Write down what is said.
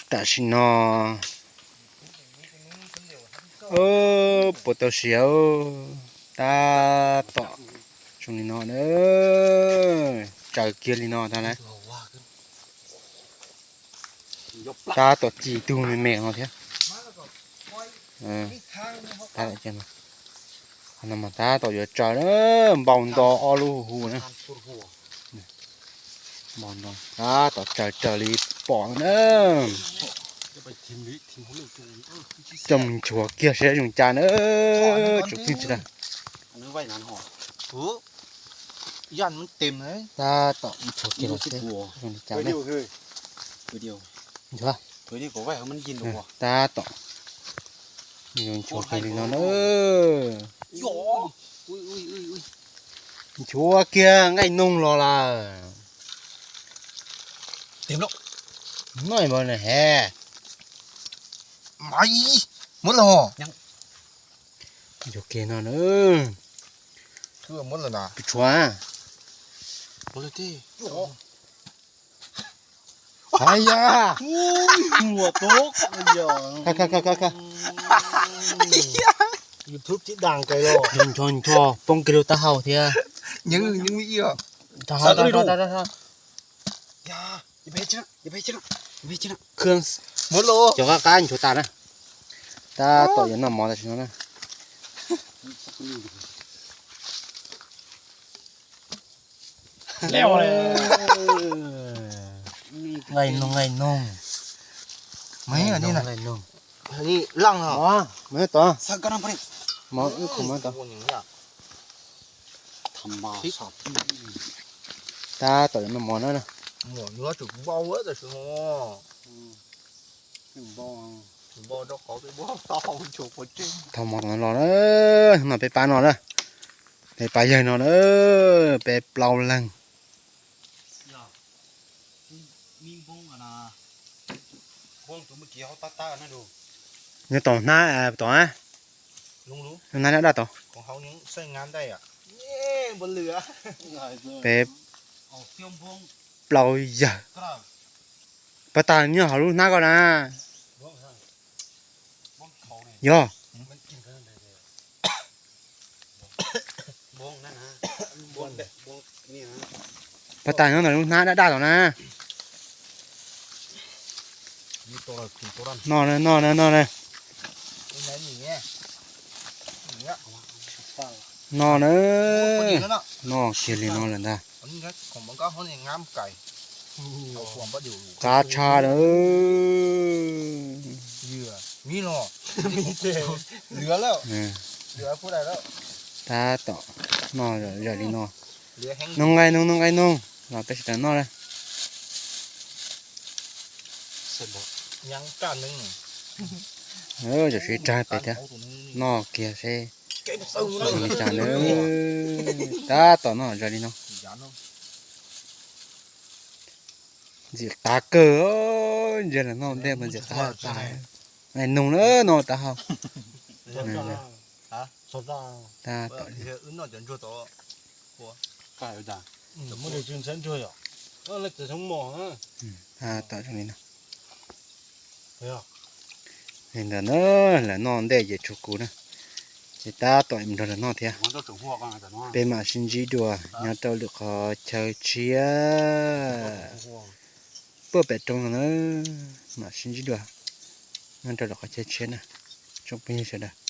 Tam sim no puas tau siav, tab tom zoo li no na, tsaws kiag li no tag lawm. Tab tom ci tug me me no thiab. Qhov no mas tab tom yuav tsaws na, npau nto ob lub hu na. Npau nto tab tom tsaws raws li pom na. Coj mus nchuav kiag seb zoo cas na. Tsum tij tsis tau. Tab tom nchuav kiag los seb zoo li cas na. Nchuav. Tab tom nchuav kiag li no na. Nchuav kiag nqaij noog los lawm. Noj mas na he. Muab los. Nchuav kiag no na. Tshuav. Hais ya. YouTube tib daas kawg los. Ncho ncho poob kiag lub taub hau thiab. Cov qab qab nchuav tas na. Tab tom yuav noj mov tam sim no na. Nqaij noog, nqaij noog. Nqaij noog. Mov wb qhov mov tod. Tab tom yuav noj mov na. Thauj mov tom no los na. Hnub no peb pab no na, peb pab yawg no na, peb plaub leeg. Nyob tom hnab tom, hnab daj daj tod. Peb plaub yawg. Pab tas nyob hauv lub hnab ko na. Yog. Pab tas nyob ntawm lub hnab daj daj tod na. Noj na, noj na, noj na. Noj na. Noj kiag li no lawm ntag. Qab tshaj lawm. Tab tom noj zom zaws li no. Noog nqaij noog, noog nqaij noog los peb sawv daws noj na. Yog siv rag pem thiab, noj kiag seb zoo li cas na. Tab tom noj zom zaws li no. Ntxim qab kawg, ntsia los noj ntej mas ntxim qab tas. Nqaij noog na, noj taub hau. Tab tom li. Tab tom zoo li no. Li ntawd na, lawv noj ntej ces tshuav kuv na, ces tab tom mus nrog lawv noj thiab. Peb mam sib ntsib dua nyob rau lwm qhov chaw tshiab. Puag pem roob no na, mam sib ntsib dua nyob rau lwm qhov chaw tshiab na, tsoom phooj ywg sawv daws.